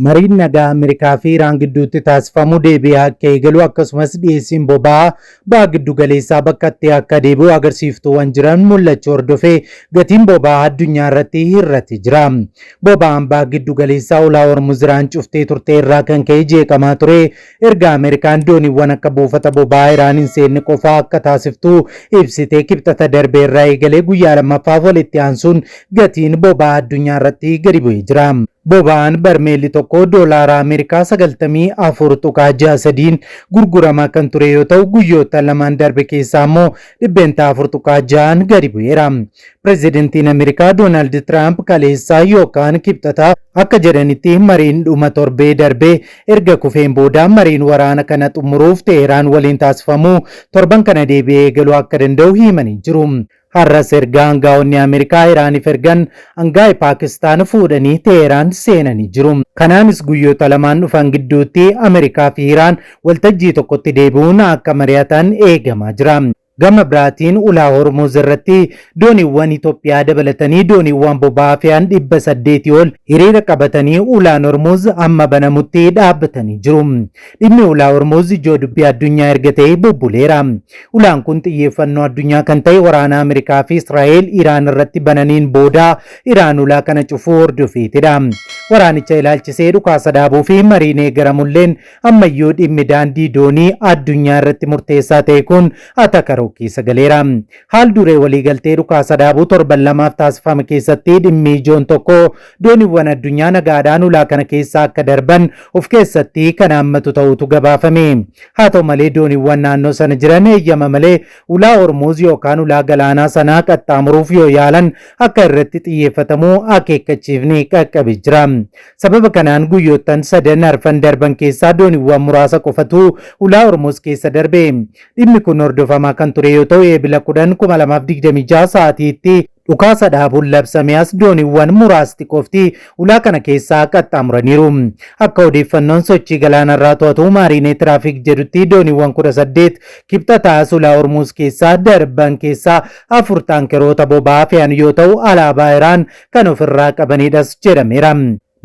Mariin nagaa Ameerikaa fi Iraan gidduutti taasifamu deebi'ee akka eegalu akkasumas dhiyeessiin boba'aa baha giddu galeessaa bakkatti akka deebi'u agarsiiftuuwwan jiran mul'achuu hordofee gatiin boba'aa addunyaa irratti hir'ate jira. Boba'aan baha giddu galeessaa ulaa Hormuz Iraan cuftee turte irraa kan ka'e jeeqamaa ture erga Ameerikaan dooniiwwan akka buufata boba'aa Iraan hin seenne qofaa akka taasiftu ibsitee Kibxata darbe irraa eegalee guyyaa lammaffaaf walitti aansuun gatiin boba'aa addunyaa irratti gadi bu'ee jira. Boba'aan barmeelli tokko doolaara Ameerikaa 94.63n gurguramaa kan ture yoo ta'u, guyyoota lamaan darbe keessaa immoo 4.6%n gadi bu'eera. Pireezidantiin Ameerikaa Doonaald Tiraamp kaleessaa yookaan Kibxata akka jedhanitti mariin dhuma torbee darbee erga kufeen booda mariin waraana kana xumuruuf Teheraan waliin taasifamu torban kana deebi'ee eegaluu akka danda'u himanii jiru. Har'as ergaa angaa'onni Ameerikaa Iraaniif ergan angaa'ii Paakistaan fuudhanii Teheraan seenanii jiru. Kanaanis guyyoota lamaan dhufan gidduutti Ameerikaa fi Iraan waltajjii tokkotti deebi'uun akka mari'atan eegamaa jira. Gama biraatiin ulaa Hormuz irratti dooniiwwan Itoophiyaa dabalatanii dooniiwwan boba'aa fe'an 800 ol hiriira qabatanii ulaan Hormuz amma banamutti dhaabbatanii jiru. Dhimmi ulaa Hormuz ijoo dubbii addunyaa erga ta'ee bubbuleera. Ulaan kun xiyyeeffannoo addunyaa kan ta'e waraana Ameerikaa fi Israa'el Iraan irratti bananiin booda Iraan ulaa kana cufuu hordofeetidha. Waraanicha ilaalchisee dhukaasa dhaabuu fi mariin eegaramulleen ammayyuu dhimmi daandii doonii addunyaa irratti murteessaa ta'e kun atakaroo keessa galeera. Haal duree waliigaltee dhukaasa dhaabuu torban lamaaf taasifame keessatti dhimmi ijoon tokko dooniiwwan addunyaa nagaadhaan ulaa kana keessa akka darban of keessatti kan haammatu ta'utu gabaafame. Haa ta'u malee dooniiwwan naannoo sana jiran eeyyama malee ulaa Hormuuz yookaan ulaa galaanaa sanaa qaxxaamuruuf yoo yaalan akka irratti xiyyeeffatamu akeekkachiifni qaqqabe jira. Sababa kanaan guyyoottan sadan arfan darban keessaa dooniiwwan muraasa qofatu ulaa Hormuuz keessa darbe. Dhimmi kun hordofamaa kan ture yoo ta'u Eebila 10, 2026 sa'aatiitti dhukaasa dhaabuun labsame as dooniiwwan muraasti qofti ulaa kana keessaa qaxxaamuraniiru. Akka odeeffannoon sochii galaanarraa to'atu Maariinee Tiraafiik jedhutti dooniiwwan 18 Kibxataas ulaa Hormuuz keessaa darban keessaa afur taankeroota boba'aa fe'an yoo ta'u alaabaa Iraan kan ofirraa qabanidhas jedhameera.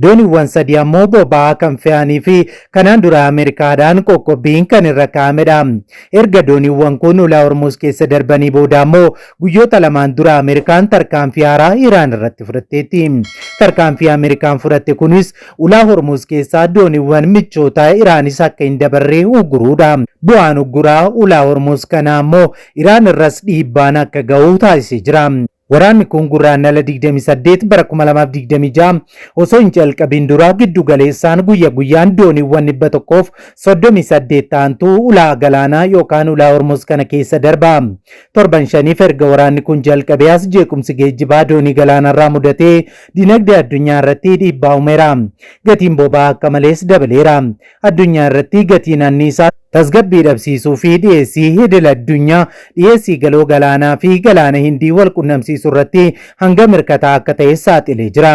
Dooniiwwan sadii ammoo boba'aa kan fe'anii fi kanaan dura Ameerikaadhaan qoqqobbiin kan irra kaa'amedha. Erga dooniiwwan kun ulaa Hormuuz keessa darbanii booda ammoo guyyoota lamaan dura Ameerikaan tarkaanfii haaraa Iraan irratti fudhatteetti. Tarkaanfii Ameerikaan fudhatte kunis ulaa Hormuuz keessaa dooniiwwan michoota Iraanis akka hin dabarre ugguruudha. Bu'aan ugguraa ulaa Hormuuz kanaa ammoo Iraan irras dhiibbaan akka ga'u taasisee jira. Waraanni kun Gurraandhala 28 bara 2026 osoo hin jalqabin dura giddu galeessaan guyya guyyaan dooniiwwan 138 ta'antu ulaa galaanaa yookaan ulaa Hormuz kana keessa darba. Torban shaniif erga waraanni kun jalqabee as jeequmsi geejjibaa doonii galaanarraa mudatee dinagdee addunyaa irratti dhiibbaa uumeera. Gatiin boba'aa akka malees dabaleera. Addunyaa irratti gatiin anniisaa tasgabbii dhabsiisuu fi dhiyeessii idil addunyaa dhiyeessii galoo galaanaa fi galaana Hindii wal qunnamsiisu irratti hangam hirkataa akka ta'e saaxilee jira.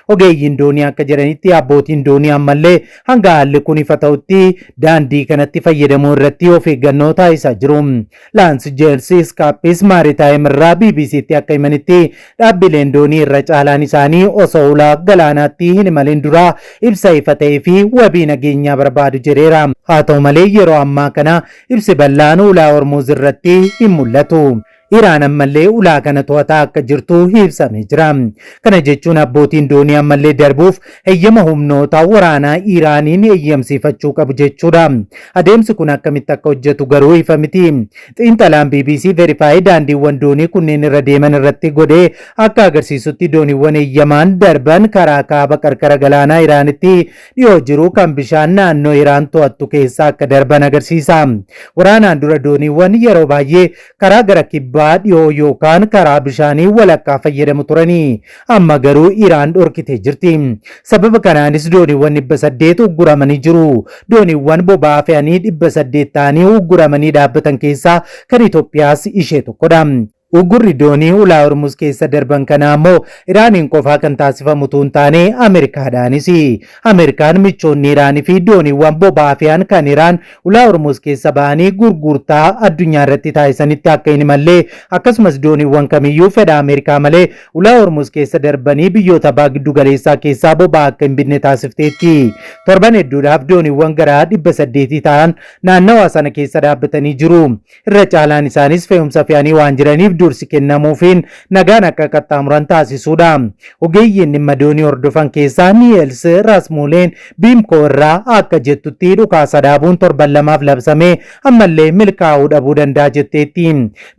Ogeeyyiin doonii akka jedhanitti abbootiin doonii ammallee hanga haalli kun ifa ta'utti daandii kanatti fayyadamuu irratti of eeggannoo taasisaa jiru. Laans Jeelsi Iskaappis Maaritaayim irraa BBCtti akka himanitti dhaabbileen doonii irra caalaan isaanii osoo ulaa galaanaatti hin imalin dura ibsa ifa ta'ee fi wabii nageenyaa barbaadu jedheera. Haa ta'u malee yeroo ammaa kana ibsi bal'aan ulaa Hormuuz irratti hin mul'atu. Iraan ammallee ulaa kana to'ataa akka jirtu ibsamee jira. Kana jechuun abbootiin doonii ammallee darbuuf heyyama humnoota waraanaa Iraaniin eeyyamsiifachuu qabu jechuudha. Adeemsi kun akkamitti akka hojjetu garuu ifa miti. Xiinxalaan BBC Verify daandiiwwan doonii kunneen irra deeman irratti godhee akka agarsiisutti dooniiwwan eeyyamaan darban karaa kaaba qarqara galaanaa Iraanitti dhiyoo jiru kan bishaan naannoo Iraan to'attu keessa akka darban agarsiisa. Waraanaan dura dooniiwwan yeroo baay'ee karaa gara kibbaa dhiyoo yookaan karaa bishaanii walakkaa fayyadamu turanii. Amma garuu Iraan dhorkitee jirti. Sababa kanaanis dooniiwwan 800 ugguramanii jiru. Dooniiwwan boba'aa fe'anii 800 ta'anii ugguramanii dhaabbatan keessaa kan Itoophiyaas ishee tokkodha. Uggurri doonii ulaa Hormuz keessa darban kanaa ammoo Iraaniin qofaa kan taasifamu utuu hin taane Ameerikaadhaanis. Ameerikaan michoonni Iraanii fi dooniiwwan boba'aa fe'an kan Iraan ulaa Hormuz keessa ba'anii gurgurtaa addunyaa irratti taasisanitti akka hin imallee akkasumas dooniiwwan kamiyyuu fedha Ameerikaa malee ulaa Hormuz keessa darbanii biyyoota baha giddu galeessaa keessaa boba'aa akka hin binne taasifteetti. Torban hedduudhaaf dooniiwwan gara 800 ta'an naannawaa sana keessa dhaabbatanii jiru. Irra caalaan isaanis fe'umsa fe'anii waan jiraniif dursi kennamuufiin nagaan akka qaxxaamuran taasisuudha. Ogeeyyiin dhimma doonii hordofan keessaa Niels Rasmuuleen Biimkoo irraa akka jettutti dhukaasa dhaabuun torban lamaaf labsame ammallee milkaa'uu dhabuu danda'a jetteetti.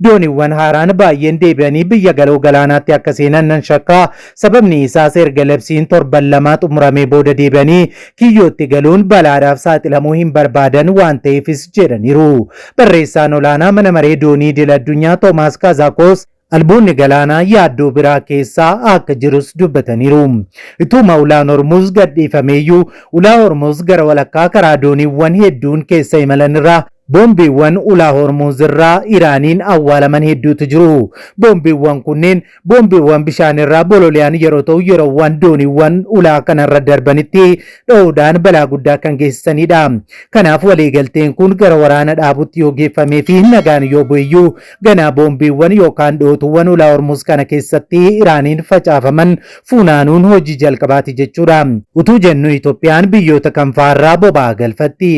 Dooniiwwan haaraan baay'een deebi'anii biyya galoo galaanaatti akka seenan nan shakka. Sababni isaas erga labsiin torban lamaa xumuramee booda deebi'anii kiyyootti galuun balaadhaaf saaxilamuu hin barbaadan waan ta'eefis jedhaniiru. Barreessaan olaanaa mana maree doonii idil addunyaa Toomaas Kaazaakos albuunni galaanaa yaaddoo biraa keessaa akka jirus dubbataniiru. Ituma ulaan Hormuz gadhiifameeyyuu ulaa Hormuz gara walakkaa karaa dooniiwwan hedduun keessa imalan irraa boombiiwwan ulaa Hormuz irraa Iraaniin awwaalaman hedduutu jiru. Boombiiwwan kunneen boombiiwwan bishaan irraa bololi'an yeroo ta'u yeroowwan dooniiwwan ulaa kanarra darbanitti dho'uudhaan balaa guddaa kan geessisanidha. Kanaaf waliigalteen kun gara waraana dhaabutti yoo geeffamee fi nagaan yoo bu'iyyuu ganaa boombiiwwan yookaan dhootuuwwan ulaa Hormuz kana keessatti Iraaniin facaafaman funaanuun hojii jalqabaati jechuudha. Utuu jennu Itoophiyaan biyyoota kam fa'aarraa boba'aa galfatti?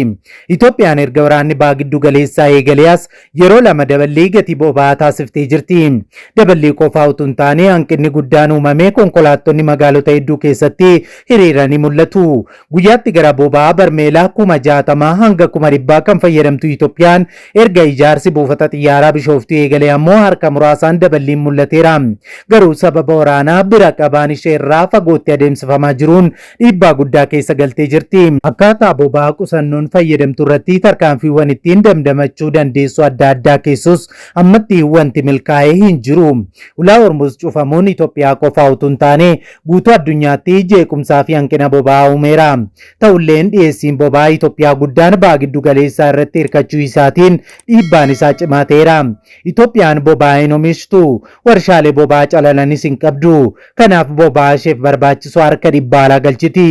Itoophiyaan erga waraanni baha giddu galeessaa eegalee as yeroo lama daballii gatii boba'aa taasiftee jirti. Daballii qofaa utuu hin taane hanqinni guddaan uumamee konkolaattonni magaalota hedduu keessatti hiriiranii mul'atu. Guyyaatti gara boba'aa barmeela 60,000 hanga 100,000 kan fayyadamtu Itoophiyaan erga ijaarsi buufata xiyyaaraa Bishooftuu eegalee ammoo harka muraasaan daballiin mul'ateera. Garuu sababa waraanaa bira qabaan ishee irraa fagootti adeemsifamaa jiruun dhiibbaa guddaa keessa galtee jirti. Akkaataa boba'aa qusannoon fayyadamtu irratti tarkaanfiiwwan ittiin damdamachuu dandeessu adda addaa keessus ammatti wanti milkaa'ee hin jiru. Ulaa Hormuz cufamuun Itoophiyaa qofaa utuu hin taane guutuu addunyaatti jeequmsaa fi hanqina boba'aa uumeera. Ta'ulleen dhiyeessiin boba'aa Itoophiyaa guddaan baha giddu galeessaa irratti hirkachuu isaatiin dhiibbaan isaa cimaa ta'eera. Itoophiyaan boba'aa hin oomishtu. Warshaalee boba'aa calalanis hin qabdu. Kanaaf boba'aa isheef barbaachisu harka dhibbaa alaa galchiti.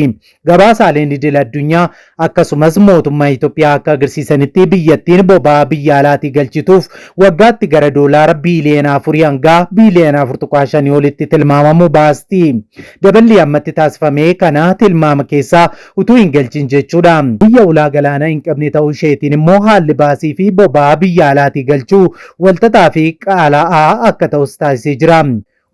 Gabaasaaleen idil addunyaa akkasumas mootummaa Itoophiyaa akka agarsiisanitti biyyattiin boba'aa biyya alaatii galchituuf waggaatti gara doolaara biiliyoona 4 hanga biiliyoona 4.5 olitti tilmaamamu baasti. Daballi ammatti taasifame kana tilmaama keessaa utuu hin galchin jechuudha. Biyya ulaa galaanaa hin qabne ta'uu isheetiin immoo haalli baasii fi boba'aa biyya alaatii galchuu walxaxaa fi qaala'aa akka ta'us taasisee jira.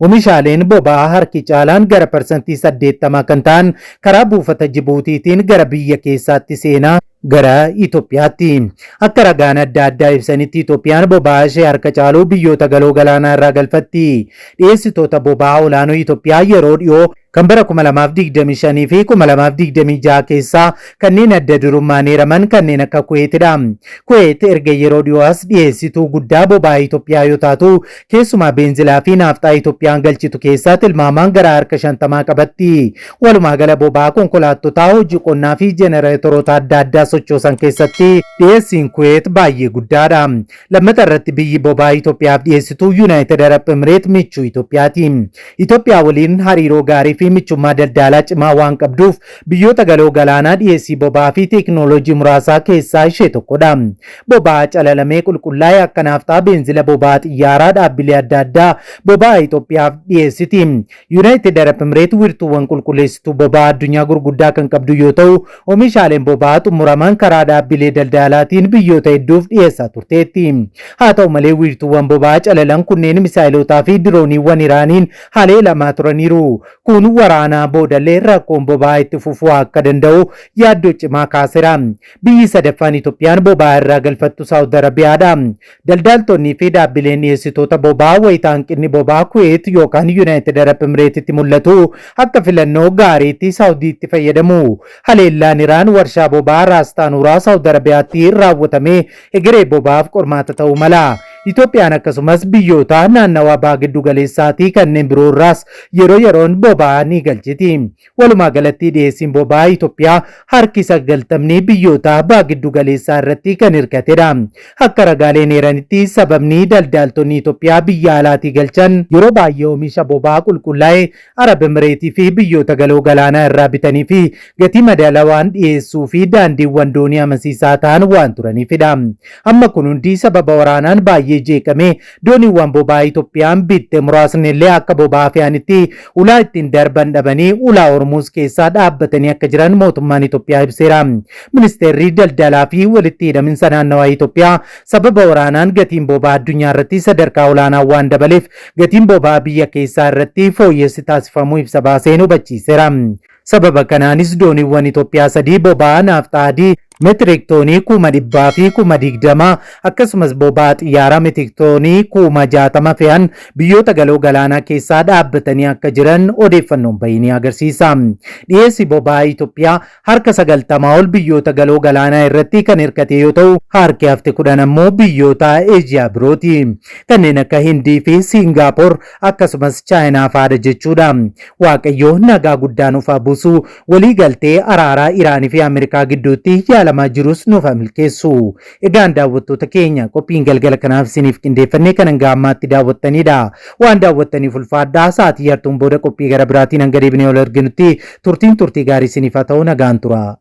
Oomishaaleen boba'aa harki caalaan gara 80% kan ta'an karaa buufata Jibuutiitiin gara biyya keessaatti seenaa gara Itoophiyaatti. Akka ragaan adda addaa ibsanitti Itoophiyaan boba'aa ishee harka caalu biyyoota galoo galaanaa irraa galfatti. Dhiyeessitoota boba'aa olaanoo Itoophiyaa yeroo dhiyoo kan bara 2025 fi 2026 keessaa kanneen adda durummaan eeraman kanneen akka Kuweetidha. Kuweet erga yeroo dhiyoo as dhiyeessituu guddaa boba'aa Itoophiyaa yoo taatu keessumaa beenzilaa fi naafxaa Itoophiyaan galchitu keessaa tilmaamaan gara harka 50 qabatti. Walumaa gala boba'aa konkolaattotaa hojii qonnaa fi jenereetoroota adda addaa sochoosan keessatti dhiyeessiin Kuweet baay'ee guddaadha. Lammata irratti biyyi boba'aa Itoophiyaaf dhiyeessitu Yuunaayitid Arab Emireet michuu Itoophiyaati. Itoophiyaa waliin hariiroo gaarii fi michummaa daldalaa cimaa waan qabduuf biyyoota galoo galaanaa dhiyeessii boba'aa fi teekinooloojii muraasaa keessaa ishee tokkodha. Boba'aa calalamee qulqullaa'e akka naafxaa beenzila boba'aa xiyyaaraa dhaabbilee adda addaa boba'aa Itoophiyaaf dhiyeessiti. Yuunaayitid Arab Emireet wiirtuuwwan qulqulleessituu boba'aa addunyaa gurguddaa kan qabdu yoo ta'u oomishaaleen boba'aa xumuraman karaa dhaabbilee daldalaatiin biyyoota hedduuf dhiyeessaa turteetti. Haa ta'u malee wiirtuuwwan boba'aa calalan kunneen misaayilotaa fi dirooniiwwan Iraaniin haleelamaa turaniiru. Kun waraanaa boodallee rakkoon boba'aa itti fufuu akka danda'u yaaddoo cimaa kaaseera. Biyyi sadaffaan Itoophiyaan boba'aa irraa galfattu Saawud Arabiyaadha. Daldaltoonnii fi dhaabbileen dhiyeessitoota boba'aa wayita hanqinni boba'aa Kuweet yookaan Yuunaayitid Arab Emireetitti mul'atu akka filannoo gaariitti Saawudiitti fayyadamu. Haleellaan Iraan warshaa boba'aa Raastaanuuraa Saawud Arabiyaatti raawwatame egeree boba'aaf qormaata ta'uu mala. Itoophiyaan akkasumas biyyoota naannawaa baha giddu galeessaatii kanneen biroo irraas yeroo yeroon boba'aa ni galchiti. Walumaa galatti dhiyeessiin boba'aa Itoophiyaa harki sagaltamni biyyoota baha giddu galeessaa irratti kan hirkatedha. Akka ragaaleen eeranitti sababni daldaaltonni Itoophiyaa biyya alaatii galchan yeroo baay'ee oomisha boba'aa qulqullaa'e Arab Emireetii fi biyyoota galoo galaanaa irraa bitanii fi gatii madaalawaan dhiyeessuu fi daandiiwwan doonii amansiisaa ta'an waan turaniifidha. Amma kun hundi sababa waraanaan baay'ee jeeqamee dooniiwwan boba'aa Itoophiyaan bitte muraasni illee akka boba'aa fe'anitti ulaa ittiin darban dhabanii ulaa Hormuuz keessaa dhaabbatanii akka jiran mootummaan Itoophiyaa ibseera. Ministeerri daldalaa fi walitti hidhaminsa naannawaa Itoophiyaa sababa waraanaan gatiin boba'aa addunyaa irratti sadarkaa olaanaa waan dabaleef gatiin boba'aa biyya keessaa irratti fooyyessi taasifamuu ibsa baaseen hubachiiseera. Sababa kanaanis dooniiwwan Itoophiyaa sadii boba'aa naafxaa adii meetirik toonii 120,000 akkasumas boba'aa xiyyaaraa meetirik toonii 60,000 fe'an biyyoota galoo galaanaa keessaa dhaabbatanii akka jiran odeeffannoon bahe ni agarsiisa. Dhiyeessi boba'aa Itoophiyaa harka 90 ol biyyoota galoo galaanaa irratti kan hirkate yoo ta'u, harki hafte 10 ammoo biyyoota Eeshiyaa birooti. Kanneen akka Hindii fi Siingaappoor akkasumas Chaayinaa fa'aadha jechuudha. Waaqayyo nagaa guddaa nuuf haa buusu. Walii galtee araaraa Iraanii fi Ameerikaa gidduutti yaalamaa jirus nuuf haa milkeessu. Egaan daawwattoota keenya qophiin galgala kanaaf isiniif qindeeffannee kan hanga ammaatti daawwattanidha. Waan daawwattaniif ulfaadhaa sa'aatii yartuun booda qophii gara biraatiin hanga deebinee ol arginutti turtiin turtii gaarii isiniif haa ta'u nagaan tura.